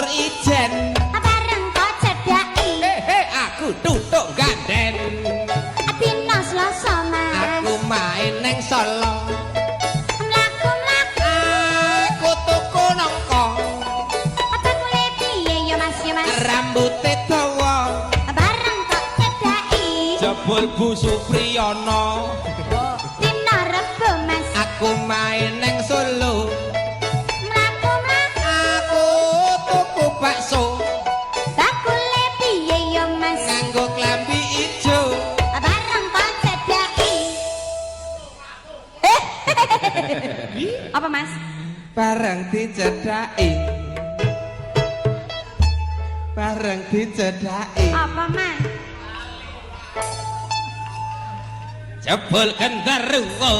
tur ijen. Bareng kok cedhaki. Hehe, aku tutuk ganden. Dina Selasa, Mas. Aku main neng Solo. Mlaku-mlaku. Aku tuku nangka. Bakule piye ya, Mas, ya Mas? Rambute dawa. Bareng kok cedhaki. Jebul Bu Supriyono. Dina Rebo, Mas. Aku main neng Solo. Mlaku-mlaku. Aku tuku bakso. Bakule piye ya, Mas? Nganggo klambi ijo. Bareng kok cedhaki. Apa, Mas? Bareng dicedhaki. Bareng dicedhaki. Apa, Mas? Jebul genderuwo.